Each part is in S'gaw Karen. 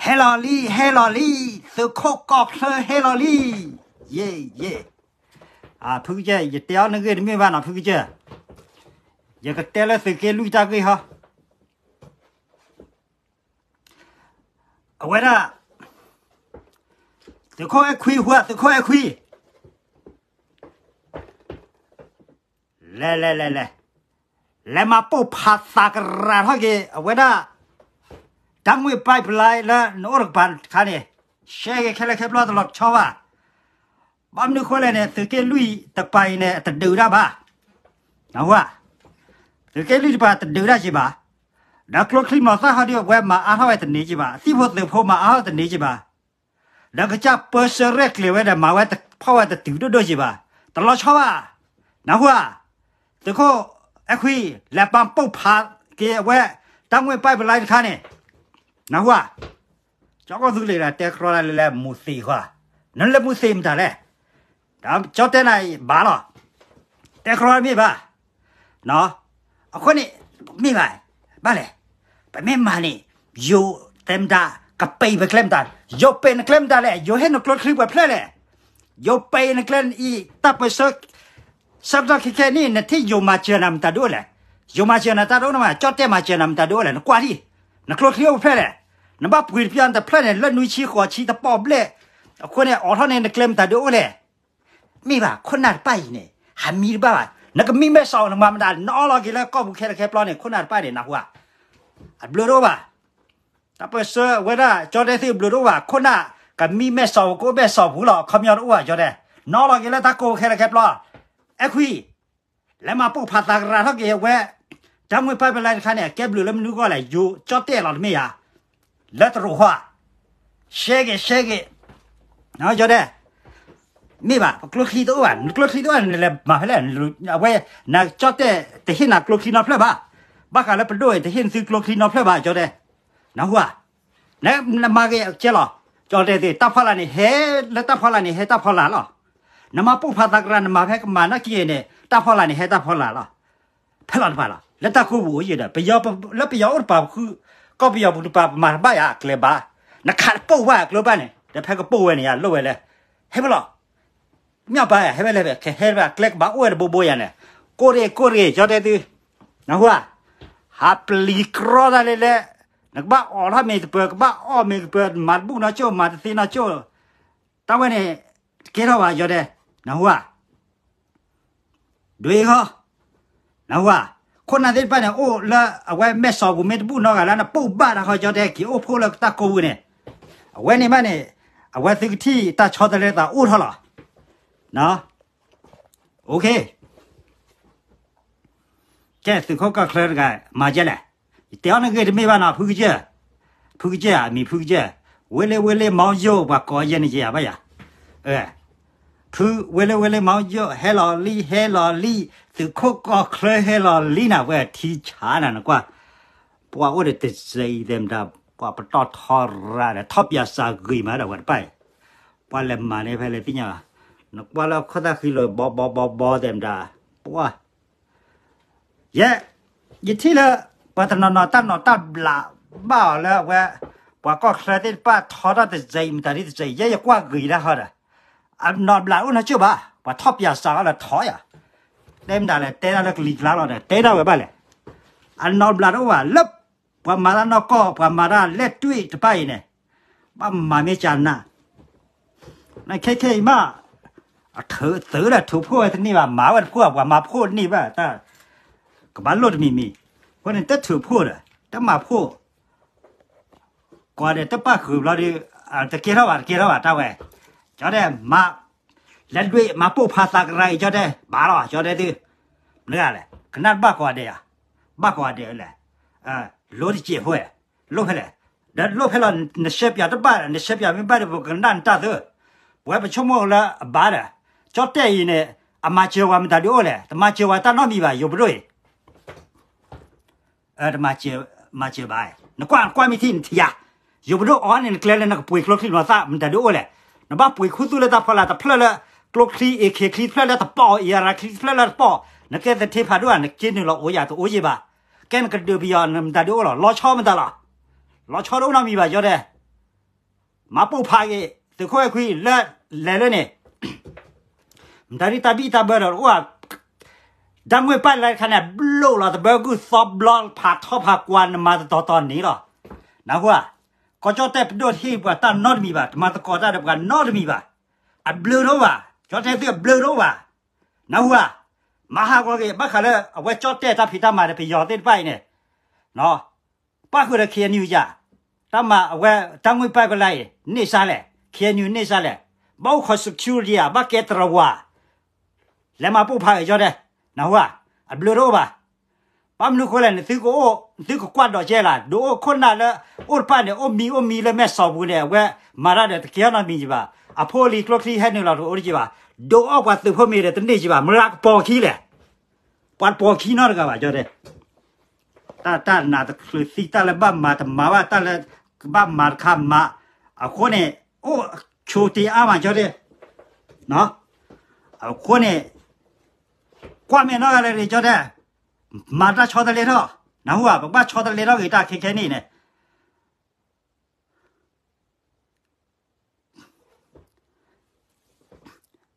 ဟဲလီၤလံ ဟဲလီၤလံ, သုးခိၣ်ကီၢ်ချၢဟဲလီၤလံ, ယ့ၢ်ယ့ၢ်, ဖုကစၢၢ် ယတဲအီၤနဂ့ၢ်တမ့ၢ်ဘၣ်နီၤ ဖုကစၢၢ်, ယကတဲလၢသုးက့လွံၢ်တၢ်ဂ့ၢ်ဟီ, အဝဲဒၣ် သုးခိၣ်အဲၣ်ခွံ ဟူဧါ သုးခိၣ်အဲၣ်ခွံ, လဲၤလဲၤလဲၤလဲၤ, လဲၤမၤပိာ်ဖးသးကရၢထီၣ်က့ၤ အဝဲဒၣ် ဓာတ်ငွေ့ pipeline လၢနအိၣ်တကပၤတခါန့ၣ်, ရှဲက့ၤခဲလၢာ်ခဲပျီတလီၤဆီဘၣ်, ဘၣ်မနုၤဃိလဲၣ်န့ၣ် သုးက့လွံၢ်တကပၤအံၤန့ၣ် အတဒုးတၢ်ဘၣ်, နၢ်ဟူဧါ, သုးက့လွံၢ်တကပၤတဒုးတၢ်က့ၤဘၣ်, ဒီးကျိချံမျိာ်သၣ်ဟီဒုး အဝဲမၤအါထီၣ်ဝဲတန့ၢ်က့ၤဘၣ်, အသံၣ်ဖိသုးဖိမၤအါထီၣ်တန့ၢ်က့ၤဘၣ် ဒီးကစၢ်ပၢဆှၢရဲၣ်ကျဲၤဝဲဒီး မၤဝဲတဖီၣ်ဝဲတတုၤဒိၣ်ဒိၣ်က့ၤဘၣ်, တလီၤဆီဘၣ်, နၢ်ဟူဧါ, သုးခိၣ်အဲၣ်ခွံ လဲၤပာ်ပိာ်ဖးက့ၤအဝဲ ဓာတ်ငွေ့ pipeline တခါန့ၣ်, နၢ်ဟူဧါ, ကၠီကီၢ်သူလ့ၤဒီး တဲကြီတၢ်လၢလဲၤမူၤသံးဃီ, နလဲၤမူၤသံးမတၤလဲၣ်, ဒီးကၠီတဲနၤဘၣ်လီၤ, တဲကြီတမ့ၢ်ဘၣ် အဃိန့ၣ် မ့ၢ်ဘၣ်, ဘၣ်လဲၣ်, ပမ့ၢ်မၤန့ၣ် ယိၤတဲမတၤ ကပံာ်ပကျဲမတၤ, ယိၤပံာ်နကျဲမတၤလဲၣ်, ယိၤဟ့ၣ်နကျိချံပှဲၤဖျၢၣ်လဲၣ်, ယိၤပံာ်နကျဲအံၤ တၢ်ပၢဆှၢ ဆၢကတီၢ်ခဲခဲအံၤန့ၣ် နထံၣ်ယိၤမၤစၢၤနၤမတၤဒုးအိၣ်လဲၣ်, ယိၤမၤစၢၤနၤတၢ်ဒိၣ်န့ၣ်မး ကၠီတဲမၤစၢၤနၤမတၤဒုးအိၣ်လဲၣ်, နကွၢ်ထံၣ်, နကျိချံအိၣ်ဖျၢၣ်လဲၣ်, နဘၣ်ပှ့ၤတပျၢ်နတဖျၢၣ်န့ၣ် လၢနွံဆံဃိးဆံတပီၣ်ဘျဲၣ်, အဃိန့ၣ် အိးထီၣ်န့ၢ်နကျဲမတၤဒုးအိၣ်လဲၣ် မ့ၢ်ဘၣ် ခိၣ်နၢ်တဖၣ်အံၤန့ၣ် ဟးမံတဘၣ်ဘၣ်, နကမံမဲာ်စီၣ်နမၤမတၤ နအီလီၤက့ၤလၢကီၢ်ပူၤခဲလၢာ်ခဲပျီန့ၣ် ခိၣ်နၢ်တဖၣ်န့ၣ် နၢ်ဟူဧါ, အဘျုးတအိၣ်ဘၣ်, တၢ်ပၢဆှၢဝဲဒၣ် ကၠီတဲသုအဘျုးတအိၣ်ဘၣ်, ခိၣ်နၢ်ကမံမဲာ်စီၣ်ကအိၣ်မဲာ်စီၣ်ပူၤလီၤ, အခီပညီတအိၣ်ဘၣ် ကၠီတဲ, နအီလီၤက့ၤလၢတၢ်ကိးခဲလၢာ်ခဲပျီ, အဲၣ်ခွံ လဲၤမၤပိာ်ဖးသးကရၢထီၣ်က့ၤအဝဲ ဓာတ်ငွေ့ pipeline တခါန့ၣ် အကဲဘျုးလၢမနုၤအဂီၢ်လဲၣ်, ယိၤကၠီတဲလီၤတမ့ၢ်ဧါ, လၢတရူးဃီဧါ, ရှဲက့ၤ ရှဲက့ၤ, ကၠီတဲ, မ့ၢ်ဘၣ် ပကျိချံတအိၣ်ဘၣ်, နကျိချံတအိၣ်ဘၣ် နလဲၤမၤဖဲလဲၣ်, အဝဲ နကၠီတဲတဟ့ၣ်နၤကျိချံနီတဖျၢၣ်ဘၣ်, ဘၣ်ဃးလၢပဒိၣ်အံၤ တဟ့ၣ်နသုကျိချံနီတဖျၢၣ်ဘၣ် ကၠီတဲ, နၢ်ဟူဧါ, နမၤက့ၤကဲလီၤ, ကၠီတဲသ့ၣ် တၢ်ဖီလာ်န့ၣ်ဟဲ, လၢတၢ်ဖီလာ်န့ၣ် ဟဲတၢ်ဖီလာ်လီၤ, နမၤပိာ်ဖးသးကရၢ နမၤဖဲကမၤနီၢ်ကံၢ်န့ၣ် တၢ်ဖီလာ်န့ၣ် ဟဲတၢ်ဖီလာ်လီၤ, ဖဲလီၤတဖၣ်လီၤ, လၢတၢ်ကိးပူၤအိၣ်ယံၤဒီး ပယီၤ လၢပယီၤအိၣ်တပၤပဃု, ကီၢ်ပယီၤပူၤတပၤ ပမၤတဘၣ်ယၤအကျဲဘၣ်, နခးတပိာ်ဝဲအကျိဘၣ်န့ၣ် ဒီးဖဲကပိာ်ဝဲန့ၣ်ယၤလိၣ်ဝဲလဲၣ်, ဟဲဖဲလီၤ မ့ၢ်ပၢ်ဧၢ ဟဲဝဲလဲၣ် ကဟဲဝဲကျဲကဘၣ်အိၣ်ဝဲတဘိဘိယၤန့ၣ်, ကိၢ်ရ့ၣ် ကိၢ်ရ့ၣ် ကၠီတဲသု, နၢ်ဟူဧါ, ဟးပျံၤကြီတၢ်လဲၣ်လဲၣ်, နကဘၣ်အိးထီၣ်မ့ၢ်တပၢၤ ကဘၣ်အီၣ်မ့ၢ်တပၢၤ မၤတဘူၣ်နီၢ်ကၠိၣ် မၤတသ့နီၢ်ကၠိၣ်, တၢ်ဝဲန့ၣ် တကဲထီၣ်ဘၣ် ကၠီတဲ, နၢ်ဟူဧါ ဒွဲဃီ, နၢ်ဟူဧါ, ခိၣ်နၢ်သ့ၣ်တဖၣ်န့ၣ် အိၣ်လၢအဝဲမဲာ်စီၣ်ပူၤမ့ၢ်တဘူၣ်နီတဂၤလၢနပိာ်ဘၣ်တၢ်ဃီ ကၠီတဲ က့ၤအိၣ်ဖှိၣ်လၢတၢ်ကိးပူၤန့ၣ်, အဝဲန့ၣ်မးန့ၣ်, အဝဲသုကထံၣ်တၢ်ဆီတလဲသးအိၣ်ထီၣ်လီၤ, န, ကဲသုးခိၣ်ကီၢ်ချၢတဂၤ မၤကဲလဲၣ်, ယတဲအီၤနဂ့ၢ်တမ့ၢ်ဘၣ်နီၤ ဖုကစၢၢ်, ဖုကစၢၢ်ဧါ မံၤဖုကစၢၢ်, ဝ့လ့ဝ့လ့ မီယိၣ် ပှၤကိးယဲန့ၣ်ယဲယၤဘၣ်ယၤ ဖု, ဝ့လ့ဝ့လ့ မီယိၣ် ဟဲလီၤလံ ဟဲလီၤလံ, သုးခိၣ်ကီၢ်ချၢဟဲလီၤလံနၤ ဝဲထံဆးနၤ နကွၢ်, ပှၤအိၣ်ဒီးတစဲးအံၤသဲးမတၤ, ပှၤပတီၢ်ထီရၤဒီး ထီၣ်ပၠးစးဂ့ၤမးဒီးဝဲတဖၣ်အံၤ, ပှၤလဲၤမၤန့ၢ်ဖဲလဲၣ်သ့ၣ်ညါ, နကွၢ်လၢခိၣ်သၣ်ဃံလိာ် ဘီဘီဘီဘီသဲးမတၤ, ပှၤ ယဲ, ယထံၣ်လၢ ပှၤတနီၤနီၤတၢ်နီၤတၢ်ဘျးဘၣ်အီၤလၢအဝဲ, ပှၤကီၢ်ချၢသ့ၣ်တဖၣ်ထီထီၣ်တစဲးအံၤမတၤဒ်တစဲးအံၤ ယဲယကွၢ်ဂ့ၤတၢ်ဃီဒီး, အနီၢ်ဘျးအိၣ်နီၢ်ကၠိၣ်ဘၣ်, ပှၤထီၣ်ပၠးစးအီၤလၢထီယၤ, တဲမတၤလဲၣ် တဲဒၣ်လၢကလံၤကျါလီၤဒီး တဲဒၣ်ဝဲဘၣ်လဲၣ်, အနီၢ်ဘျးတအိၣ်ဘၣ်လၢ ပှၤမၤတၢ်နီၢ်ကီၢ် ပှၤမၤတၢ်လဲၢ်တွံၣ်တဖၣ်အံၤန့ၣ်, ဘၣ်မၤမ့ၢ်ကနၣ် နခဲခဲအံၤမး, အထုးသုးဒီးထုးဖှိၣ်ဝဲတန့ၢ်ဘၣ် မၤဝဲတဖှိၣ် ပှၤမၤဖှိၣ်န့ၢ်ဘၣ်တၢ်, ကဘၣ်လိၣ်တမံၤမံၤ, အဃိန့ၣ် တထုးဖှိၣ်ဒီး တမၤဖှိၣ်, ကွၢ်ဒီးတပၣ်ဃုာ်ဘျီဒီး, တကဲထီၣ်ဘၣ် တကဲထီၣ်ဘၣ်တၢ်ဝဲ, ကၠီဒီးမၤ, လဲၤဒွဲၣ်မၤပိာ်ဖးသးကရၢအံၤ ကၠီတဲ, ဘၣ်လီၤ ကၠီတဲသု, မနုၤလဲၣ် ကနၣ်တဘၣ်ကိးဂၤဒဲးဧါ, ဘၣ်ကိးဂၤဒဲးလဲၣ်, လိတစဲးဖိ, လိၣ်ဖဲလဲၣ်, ဒီးလိၣ်ဖဲလီၤ နရှဲပၠးတဘၣ်ဒီး နရှဲပၠးမ့ၢ်ဘၣ်ဒီး ပကနၣ်နတၢ်သၢ, ပဝဲပဆိကမိၣ်လၢအဘၣ်ဒီး, ကၠီတဲအံၤန့ၣ်, အမၤစၢၤဝဲမတၤဒုးအိၣ်လဲၣ် တမၤစၢၤဝဲတၢ်နီတမံၤဘၣ် ယိၤပဒိၣ်အံၤ တမၤစၢၤဘၣ်, နကွၢ် နကွၢ်မ့ၢ်ထံၣ်နထံၣ်ဧါ, ယိၤပဒိၣ်အီၤန့ၣ် နကျဲလၢနကပှ့ၤကျိချံမျိာ်သၣ် မတၤဒုးအိၣ်လဲၣ်, နဘၣ်ပှ့ၤခူသူၣ်လၢတၢ်ဖီလာ်တဖျၢၣ်လၢ, ကျိချံအ့ၣ်ခ့ချံတဖျၢၣ်လၢတပီၢ် အ့ၣ်အရၤချံတဖျၢၣ်လၢတပီၢ်, နကဲသထ့ဖးဒိၣ်ဧါ နက့နုာ်လီၤအိၣ်ယၤတအိၣ်ယံၤဘၣ်, ကဲနကဒုးပယီၤမတၤဒုးအိၣ်လီၤ လီၤဆီမတၤလီၤ, လီၤဆီတအိၣ်နီတမံၤဘၣ် ကၠီတဲ, မၤပိာ်ဖးက့ၤ သုးခိၣ်အဲၣ်ခွံလၢလဲၤလၢန့ၣ် မတၤဒ်တၢ်ဘံၣ်တၢ်ဘၢဒီးအိၣ်ဧါ, ဓာတ်ငွေ့ပိုက်လိုင်းတခါန့ၣ် ဘျိးလီၤသဘၢဂုၢ်သီဘျီဖးထီဖးကွၢ် နမၤတတီၤတီၤန့ၣ်လီၤ. နၢ်ဟူဧါ, ကီၢ်ကၠီၣ်တဲၣ်ပဒိၣ်တဟ့ၣ်ပှၤတၢ်နီတမံၤဘၣ်, တမၤသကိးတၢ်ဒီးပှၤနီတမံၤဘၣ်, အဘျုးတအိၣ်ဘၣ်, ကၠီၣ်တဲၣ်သုအဘျုးတအိၣ်ဘၣ်, နၢ်ဟူဧါ, မၤဟးဂီၤက့ၤ ဘၣ်ဃးလၢအဝဲကၠီၣ်တဲၣ်တၢ်ဖံးတၢ်မၤဒီးပယီၤသ့ၣ်တဖၣ်အံၤန့ၣ် ပၣ်ဃုာ်ဒီး KNU ယၤ, တၢ်မၤအဝဲ ဓာတ်ငွေ့ပိုက် ကလါအံၤ န့ၢ်စါလဲၣ်, KNU န့ၢ်စါလဲၣ်, ဘၣ်အိၣ်ခိး security ဧါ, ဘၣ်ကဲတရဝၤ, လဲၤမၤပိာ်ဖးက့ၤကၠီၣ်တဲၣ်, နၢ်ဟူဧါ, အဘျုးတအိၣ်ဘၣ်. ဘၣ်မနုၤဃိလဲၣ်, နသုကအိၣ် နသုကကွၢ်ဒီးကဲလၢ ဒုးအိၣ်ခိၣ်နၢ်လၢ အိၣ်တဖၣ်န့ၣ် အိၣ်မံအိၣ်မံလၢမဲၢ်ဆီးပူၤန့ၣ် အဝဲမၤတၢ်ဒီးတကဲထီၣ်နီတမံၤကဘၣ်, အဖိအလံၤကျိချံဟဲနုာ်လီၤတအိၣ်တက့ၢ်ဘၣ်, ဒုးအိၣ်ပှၤသုးဖိမ့ၢ်ဒီးတန့ၢ်က့ၢ်ဘၣ်, မရၤကပီၤခံလဲၣ်, ပှၤတပီၤခံနီတဂၤဘၣ် ကၠီၣ်တဲၣ် တၢ် တၢ်နးတချုးသံ တၢ်လၢဘၣ်မၤတမၤဘၣ်, တၢ်လၢကဘၣ်မၤတခါမၤ, အဃိန့ၣ် အိၣ်ဆိတ့အါမး ကၠီၣ်တဲၣ်, အဃိန့ၣ် ကွၢ်မဲာ်နီၢ်ဂၤလၢာ် ကၠီၣ်တဲၣ်, မၤတၢ်ဆီတလဲထီၣ်, နၢ်ဟူဧါ, ပကဘၣ်ဆီတလဲထီၣ်က့ၤတၢ်ခဲခဲန့ၣ်န့ၣ်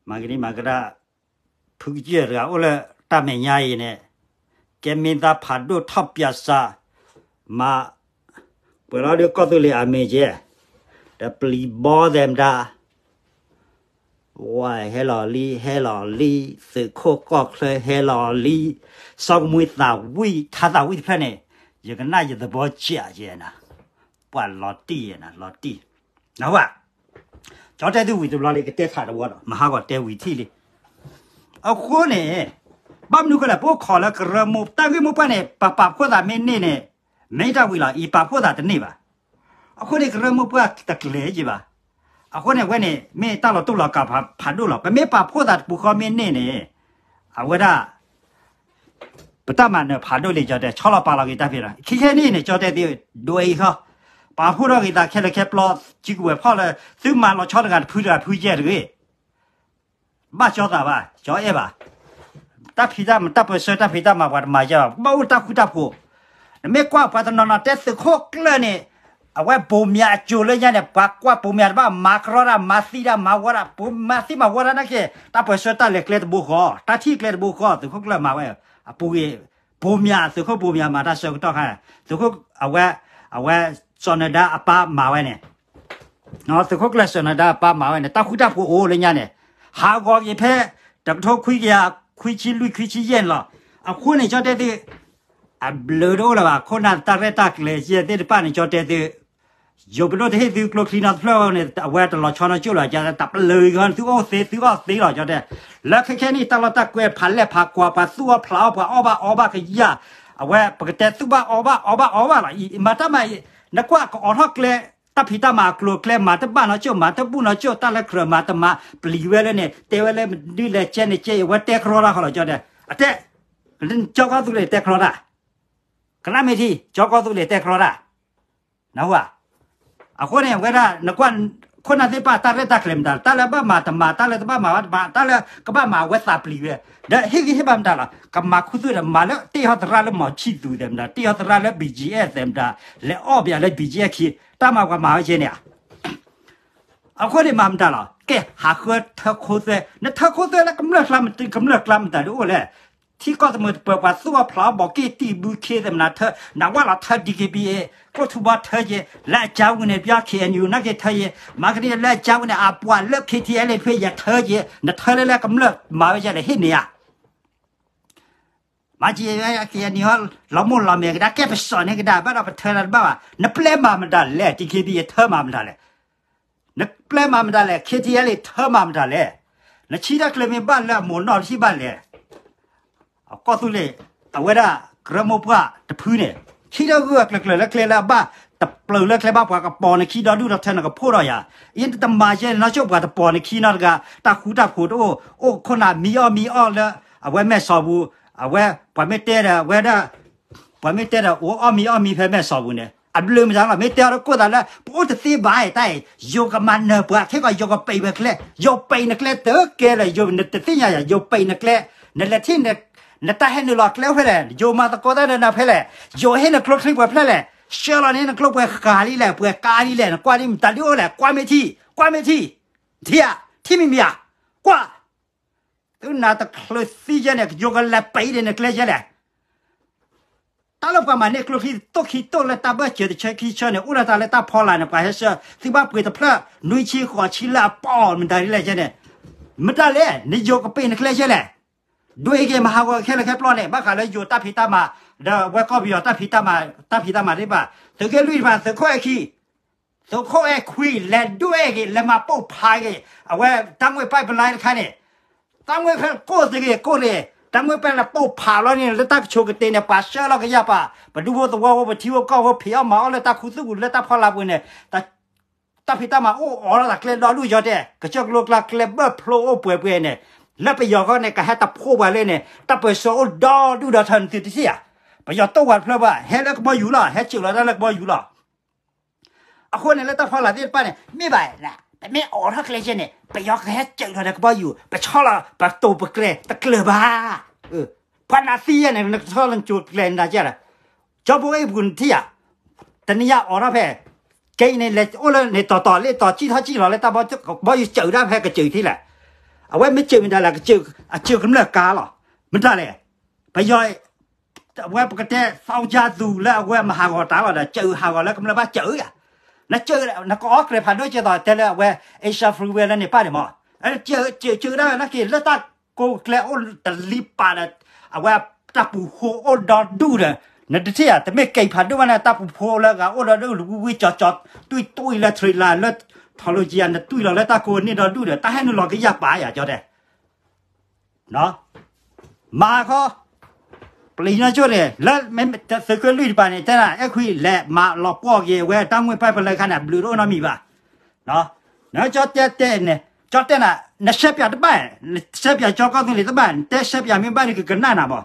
မၤကဒံမၤကဒါ, ဖုကစၢၢ်တဂၤအိၣ်လၢတၢ်မဲာ်ညါအံၤန့ၣ်, ကဲမ့ၢ်သးဖးဒိၣ်ထီၣ်ပၠးစး, မၤ, ပှဲၤလီၤဒုးကီၢ်သူလ့ၤအမ့ၢ်ကဲ, ဒီးပျံၤဘီသဲးမတၤ, ဝဲဟဲလီၤလံ ဟဲလီၤလံ, သုးခိၣ်ကီၢ်ချၢဟဲလီၤလံ, စီၤကမှံသးဝံၣ် ထါသးဝံၣ်တဖျၢၣ်န့ၣ်, ယကနၣ်ယသဘီကဲးယဲနၤ, ပှၤလီၤတံၢ်ယဲနၤ လီၤတံၢ်, နၢ်ဟူဧါ, ကၠီၣ်တဲၣ်သုဝံၤတဘျီလံ ကတဲထးတဝီဒီး မၤဟးဂီၤတဲဝံၤထံၣ်လံ. အဃိန့ၣ်, ဘၣ်မနုၤဃိလဲၣ် ပအိၣ်ခိးလၢကရၢမိၢ် တၢ်ဂ့ၢ်မိၢ်ပှၢ်န့ၣ် ပပာ်ဖှိၣ်သးမ့ၢ်န့ၢ်န့ၣ်, မ့ၢ်တၢ်ဝံၤလီၤ အံၤပာ်ဖှိၣ်သးတန့ၢ်ဘၣ်. အဃိန့ၣ် ကရၢမိၢ်ပှၢ်တကျဲၤက့ၤဘၣ်. အဃိန့ၣ် အဝဲန့ၣ် မ့ၢ်တၢ်လီၤတိၢ်လီၤကးဖးဒိၣ်လီၤ. ပမ့ၢ်ပာ်ဖှိၣ်သးတပူၤဃီမ့ၢ်န့ၢ်န့ၣ်, အဝဲဒၣ် ပတၢ်မၤနၢၤဖးဒိၣ်လံ ကၠီၣ်တဲၣ် ဆီလီၤပာ်လီၤက့ၤတၢ်ဖဲလီၤ. ခဲခဲန့ၣ်န့ၣ် ကၠီၣ်တဲၣ်သု ဒိအံၤဃီ, ပာ်ဖှိၣ်ထီၣ်က့ၤသးခဲလၢာ်ခဲပျီ, စုကဝဲၤဖီၣ်လၢ သုမၤလီၤဆီတဂၤတဖုတဂၤဖုယဲၢ်တဂ့ၤ. ဘၣ်ကၠီသးဘၣ်, ကၠီအဲၣ်ဘၣ်. တၢ်ဖံးတၢ်မၤ တၢ်ပၢဆှၢတၢ်ဖံးတၢ်မၤပှၤတမၤယဲၢ်ဘၣ်, ဘၣ်အိၣ်တၢ်ဃူတၢ်ဖိး. နမ့ၢ်ကွၢ်ပှၤတနီၤနီၤတဲသုးခိၣ်ကျၢၢ်န့ၣ်, အဝဲဘိးမၠးအစိၤလၢညါန့ၣ် ပှၤကွၢ်ဘိးမၠးတဘၣ် မၤကရီတၢ် မၤသံတၢ် မၤဝီတၢ်, ဘိးမၠးသံမၤဝီတၢ်နာ်က့, တၢ်ပၢဆှၢတၢ်လဲၤကျဲတဘိဃီ, တၢ်ထံၣ်ကျဲတဘိဃီ, သုးခိၣ်ကျၢၢ်မၤဝဲ, အပူၤဂ့ၤ, ဘိးမၠး သုးခိၣ်ဘိးမၠးမၤတၢ်ဆၢကတီၢ်ခါ, သုးခိၣ်အဝဲ, အဝဲ, စီၤနဒါအပၢ်မၤဝဲန့ၣ် သုးခိၣ်ကျၢၢ်စီၤနဒါအပၢ်မၤဝဲန့ၣ် တၢ်ဃူတၢ်ဖိးအိၣ်လၢညါန့ၣ်, ဟးဂီၤက့ၤဖဲ တကထိခွံကယၤခွံဆံလွံၢ်ခွံဆံယဲၢ်န့ၣ်လီၤ. အဃိန့ၣ် ကၠီၣ်တဲၣ်သု, အဘျုးတအိၣ်လၢၤဘၣ်, ခိၣ်နၢ်တၢ်ရဲၣ်တၢ်ကျဲၤယဲၢ်သ့ၣ်တဖၣ်န့ၣ် ကၠီၣ်တဲၣ်သု, ယိၤပဒိၣ်တဟ့ၣ်သုကျိချံနီတဖျၢၣ်န့ၣ် အဝဲတလီၤဆီနီတကၠိၢ်လီၤ, တၢ်ပလၢၤဂ့ၤဂီၤန့ၣ် သုအိၣ်သ့သုအီၣ်သ့လီၤ ကၠီၣ်တဲၣ်. လၢခဲခဲနံၣ် တၢ်လီၢ်တၢ်ကွဲးဖးလဲၢ်ဖးကွၢ် ပှၤသူၣ်အီၣ်ဖျးအီၣ် ပှၤအီၣ်ဘၣ်အီဘၣ်ကယၢ်, အဝဲပကတဲသူၣ်ဘၣ်အီဘၣ်အီဘၣ်အီဘၣ်လီၤ. အံၤမၤတၢ်မၤအံၤ နကွၢ်ကအိးထီၣ်ကျဲ တၢ်ဖံးတၢ်မၤအကျိၤအကျဲ မၤတဘၣ်နီတကၠိၢ် မၤတဘူၣ်နီတကၠိၢ် တၢ်လၢကြၢးမၤတမၤ ပျံၤဝဲလၢန့ၣ် တဲဝဲလၢမနုၤလဲၣ်ကဲန့ၣ်ကဲ အဝဲတဲကရီတၢ်ဃီလီၤ ကၠီၣ်တဲၣ်. အတဲ, ကၠီကီၢ်သူလ့ၤတဲကရီတၢ်, ကနၣ်မ့ၢ်ထံ ကၠီကီၢ်သူလ့ၤတဲကရီတၢ်, နၢ်ဟူဧါ. အဃိန့ၣ် အဝဲဒၣ် နကွၢ် ခိၣ်နၢ်သ့ၣ်တဖၣ် တၢ်ရဲၣ်တၢ်ကျဲၤမတၤ တၢ်လၢဘၣ်မၤတမၤ တၢ်လၢတဘၣ်မၤဘၣ်တမၤ တၢ်လၢကဘၣ်မၤအဝဲသးပျံၤဝဲ, ဒီးဟ့ၣ်ဂံၢ်ဟ့ၣ်ဘါမတၤလီၤ ကမၤခူသူၣ်ဒီး မၤလၢတ့ၢ်ဟီသရၣ်လၢ မောင်ချစ်သူ သဲးမတၤ တ့ၢ်ဟီသရၣ်လၢ BGF သဲးမတၤ လဲၤအီၣ်ပယီၤလၢ BGF ခံ တၢ်မၤပှၤမၤဝဲကဲန့ၣ်ဧါ. အဃိန့ၣ်မၤမတၤလီၤ ကဲဟးဃၢထၢခိသွဲ နထၢခိသွဲလၢကမျၢၢ်ကျါမတၤ ကမျၢၢ်ကျါမတၤဒ်အိၣ်လဲၣ်. ထံကီၢ်တမုာ်တပၢၤ ပှၤသူၣ်အီၣ်ဖျးအီၣ် ဘီးက့ၣ်တံၢ်ဘုခ့သဲးမတၤ ထၢ နဝၣ်လီၤထၢ DKBA ကျိၣ်ထူဘီထၢက့ၤ လၢအကၢဝံၤန့ၣ် ပယီၤ KNU နာ်က့ထၢက့ၤ မၤကဒံလၢအကၢဝံၤန့ၣ် အပှၤလၢ KTLA ဖဲယထၢက့ၤ နထၢလၢလၢကမျၢၢ်မၤဝဲကဲလဲၣ် ဟ့ၣ်န့ၢ်ဧါ. မၤက့ၤ KNU လီၤမိၢ်လီၤမဲာ်ကဒါ ကဲပစီၣ်န့ၢ်ကဒါ ဘၣ်ဒီးပထၢတၢ်တဘၣ်ဘၣ် နပျဲမၤမတၤလဲၣ် DKBA ထၢမၤမတၤလဲၣ် နပျဲမၤမတၤလဲၣ် KTLA ထၢမၤမတၤလဲၣ်. နဆံတၢ်ကျၢၤမ့ၢ်ဘၣ်လၢအမိၢ်နီၢ်တထံၣ်ဘၣ်လဲၣ်. အကီၢ်သူလ့ၤ အဝဲဒၣ် ကရၢမိၢ်ပှၢ်တဖုန့ၣ် ဆံတၢ်ဂုၢ်အကျၢၤကျၢၤလၢကျဲလၢအဘၣ် တပျုာ်လၢကျဲဘၣ် ပှၤကပီၤနခံဒီဒူၣ်ဒီထၢ နကဖှိၣ်ဒီးယၤ အံၤနတမၤယဲၢ်နီၢ်ကၠိၣ် ပှၤတပီၤနခံနီတဂၤ တၢ်ဃူတၢ်ဖိးတအိၣ် အိၣ်ခိၣ်နၢ်မံအီၣ်မံအီၣ်လၢ အဝဲမဲာ်စီၤပူၤ အဝဲ ပှၤမ့ၢ်တဲဒီး အဝဲဒၣ် ပှၤမ့ၢ်တဲဒီး အိၣ်အီၣ်မံအီၣ်မံဖဲမဲာ်စီၤပူၤန့ၣ် အဘျုးမတၤလီၤ မ့ၢ်တဲအီၤတကိၢ်သးလၢ ပအိၣ်တသ့ဘၣ်တၢ်အံၤ ယိၤကမၤနၢၤပှၤ ခဲကီးယိၤကပံးဝဲကျဲ ယိၤပံးနကျဲတကဲလၢၤ ယိၤနတသ့ၣ်ညါယၤ ယိၤပံးနကျဲ နလဲၤထံၣ် နတၢ်ဟဲနုာ်လီၤကျဲအိၣ်ဖဲလဲၣ် ယိၤမၤသကိးတၢ်ဒီးနၤဖဲလဲၣ် ယိၤဟ့ၣ်နကျိချံပှဲၤဖဲလဲၣ် ဆှၢလီၤန့ၣ် နကျိပှဲၤဃာ်လံလဲၣ်, ပှဲၤကါလံလဲၣ်, နကွၢ်လံမတၤဒုအိၣ်လဲၣ်, ကွၢ်မ့ၢ်ထံ, ကွၢ်မ့ၢ်ထံ, ထံဧါ, ထံမံၤမံၤဧါ, ကွၢ်, သုနၤတချုးသံယဲန့ၣ် ယိၤကလဲၤပံးဒ်နကျဲယဲလဲၣ်. တၢ်လၢပှၤမၤန့ၢ်ကျိချံတိၣ်ခံတိၣ်လၢတၢ်ဘၢၣ်စၢၤတဆၢခံဆၢန့ၣ် အိၣ်ဒီးတၢ်လၢတၢ်ဖီလာ်န့ၣ် ပှၤဟဲဆှၢ သုဘၣ်ပှ့ၤတဖျၢၣ် နွံဆံဃိးဆံလၢအပီၣ်မတၤဒ်လဲၣ်ယဲန့ၣ်, မတၤလဲၣ် နယိၤကပံးနကျဲယဲလဲၣ်. ဒွဲၣ်က့ၤမၤဟးဂီၤခဲလၢာ်ခဲပျီန့ၣ် ဘၣ်ဃးလၢယိၤတၢ်ဖံးတၢ်မၤ ဒီးဝဲကီၢ်ပယီၤတၢ်ဖံးတၢ်မၤ တၢ်ဖံးတၢ်မၤသ့ၣ်တဖၣ် သုးက့လွံၢ်တဖၣ် သုးခိၣ်အဲၣ်ခွံ သုးခိၣ်အဲၣ်ခွံ လဲၤဒွဲၣ်က့ၤ လဲၤမၤပိာ်ဖးက့ၤ အဝဲတၢ်မှဲၣ် pipeline တခါန့ၣ်, တၢ်မှဲၣ်ဖဲကိၢ်သ့ၣ်ဂ့ၤ ကိၢ်သ့ၣ်ဂ့ၤ တၢ်မှဲၣ်ဖဲလဲၤပိာ်ဖးလီၤန့ၣ် လၢတၢ်ကဆိးကတ့ၤန့ၣ် ပှၤဆှၢလီၤကယၢ်ပာ် ပဒူဖိသဝီဖိ ပထံဖိကီၢ်ဖိ ဖံးအီၣ်မၤအီၣ်လၢတၢ်ခူသူၣ်ပူၤ လၢတၢ်ဖီလာ်ပူၤန့ၣ် တၢ်ဖံးတၢ်မၤအိၣ်အီၤလီၤသးကျဲဒီဒူၣ်ယီၤတဲ, ကစၢၢ်ကလိကျါကျဲဘၢၣ်ဖျိအိၣ်ပှဲၤပှဲၤန့ၣ်, လၢပယီၤဃီန့ၣ် ကဟဲတဖိပှၤလၢန့ၣ် တၢ်ပၢၢ်ဆၢအိၣ်ဒီဒူၣ်ဒီထၢန့ၣ်သုတထံၣ်ဧါ. ပယီၤတိၢ်ပှၤတဖျၢၣ်ဘၣ် ဟဲလၢကဘီယူၤလီၤ ဟဲစၢၤလီၤတၢ်လၢကဘီယူၤလီၤ. အဃိန့ၣ်လၢတၢ်ဖီလာ်သ့ၣ်တဖၣ်န့ၣ် မ့ၢ်ဘၣ်, ပမ့ၢ်အိးထီၣ်ကျဲယဲန့ၣ် ပယီၤကဟဲစၢၤလီၤဒီးကဘီယူၤ ပဆီလီၤ ပတိာ်ပကျဲၤတကျၢၤဘၣ်. ပှၤနးသံယဲန့ၣ် နကဆီလီၤကၠိၤကျဲၤနၤကဲဒီး ကၠီဖိအ့ၣ်ပူၤနထံၣ်ဧါ. တနံၤညါအိးထီၣ်ဖဲ ကဲအံၤန့ၣ် လဲၤအိၣ်လၢန့ၣ်တီၤတီၤလၢတီၤ ကံၣ်ထီၣ်ကံၣ်လီၤလၢတၢ်ဘီ ကဘီယူၤစၢၤဒၣ်ဖဲကစၢၤထံၣ်လဲၣ်. အဝဲမ့ၢ်စၢၤမ့ၢ်ဒၣ်လဲၣ် အစၢၤကမျၢၢ်ကါလီၤ. မတၤလဲၣ် ပယီၤ အဝဲပကတဲ သီကၠၢ်သူလၢအဝဲမၤဟးဂီၤတၢ်လီၤဒီး စၢၤဟးဂီၤလၢကမျၢၢ်ဘၣ်စၢၤဧါ. နကအီၣ်ကျဲၤဖးဒိၣ်ကဲသိးတဲလၢအဝဲ Asia Freeway လၢန့ၣ်ပၣ်န့ၣ်မး, စၢၤစၢၤဒၣ်ဝဲနာ်က့ၤ လၢတၢ်ကိးကျဲအိၣ်တလံပာ်ဒီး အဝဲတၢ်ပူၤဃိအိၣ်ဒီဒူၣ်ဒီး နတထံၣ်ဧါ တမ့ၢ်ကဲဖးဒိၣ်ဘၣ်န့ၣ် တၢ်ပူၤဃိလၢဂၤအိၣ်ဒီဒူၣ် ဝံဝံကၠီကၠီ တွံၢ်တွံၢ်လၢ trailer လၢ ထီၣ်လိကံယၤ နတွံၢ်လီၤလၢတၢ်ကိးန့ၢ်ဒီဒူၣ်ဒီး တၢ်ဟဲနုာ်လီၤကယၢ်ပာ်ယၤကၠီတဲ မၤခီ ပျံၤနီၢ်ကၠိၣ်န့ၣ် လၢသုးက့လွံၢ်တပၤန့ၣ် တဲနၤ အဲၣ်ခွံလဲၤမၤလီၤပှီၢ်က့ၤဝဲတၢ်မှဲၣ် pipeline တခါန့ၣ် ဘျုးတအိၣ်နီတမံၤဘၣ်. နကၠီတဲတဲန့ၣ် ကၠီတဲနၤ နရှဲပၠးတဘၣ်, နရှဲပၠးကၠီကီၢ်သူလ့ၤတဘၣ်, နတဲရှဲပၠးမ့ၢ်ဘၣ်ဒီး ကကနၣ်နၤမး.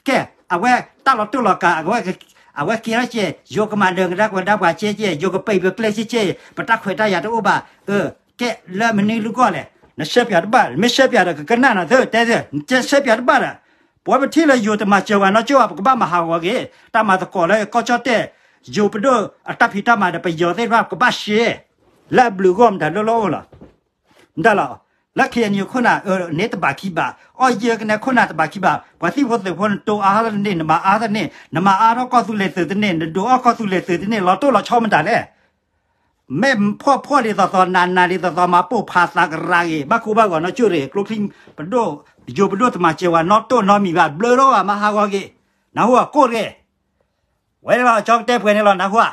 ကဲ အဝဲတၢ်လီၤတိၢ်လီၤကး အဝဲက့ၤထီၣ်ကဲ ယိၤကမၤဒၢးကဒါပှၤဒါပှၤကဲကဲ ယိၤကပံးပကျဲကဲကဲ ပတၢ်ခွဲးတၢ်ယာ်တအိၣ်ဘၣ်. ကဲလၢမနုၤလူၤကီၢ်လဲၣ်, နရှဲပၠးတဘၣ်, မ့ၢ်ရှဲပၠးဒီးကကနၣ်နၤသၢတဲသၢ, နတဲရှဲပၠးတဘၣ်ဒီး ပဝဲပထံၣ်လၢယိၤတမၤစၢၤဝဲနီၢ်ကၠိၣ်ဘၣ် ပကဘၣ်မၤဟးဂီၤက့ၤ တၢ်မၤသကိးလၢကီၢ်ကၠီၣ်တဲၣ် ယိၤပဒိၣ်အတၢ်ဖံးတၢ်မၤဒီး ပယီၤသ့ၣ်တဖၣ် ပကဘၣ်ရှဲ လၢအဘျုးအဂီၢ်မတၤဒိၣ်လၢအိၣ်လီၤ. မတၤလီၤ, လၢ ခ့ၣ်အဲၣ်ယူၣ် ခိၣ်နၢ်န့ၣ်တဘၣ်ခံဘၣ်, အီၣ်ယဲၢ်ကနဲခိၣ်နၢ်တဘၣ်ခံဘၣ်, ပှၤသံၣ်ဖိသုးဖိ နတိၤအါတန့ၢ် နမၤအါတန့ၢ်, နမၤအါထီၣ်ကီၢ်သူလ့ၤသုးတန့ၢ်, နဒိးအီၣ်ကီၢ်သူလ့ၤသုးတန့ၢ် လီၤတိၢ်လီၤဆီမတၤလဲၣ်. မ့ၢ်ဖှီၣ်ဖှီၣ်ဒ်သိးသိး နးနးဒ်သိးသိး မၤပိာ်ဖးသးကရၢက့ၤ ဘၣ်ကိၢ်ဘၣ်ဂီၤနီၢ်ကၠိၣ်ရ့ၣ် ကျိချံပဒိၣ်, ယိၤပဒိၣ်တမၤစၢၤဝဲနီတမံၤဘၣ်, ဘျုးထီၣ်ဝဲမၤဟးဂီၤက့ၤ, နၢ်ဟူဧါ ကိၢ်တဂ့ၤ. ဝဲန့ၣ်လီၤ ကၠီကတဲပှဲၤန့ၣ်လီၤ နၢ်ဟူဧါ.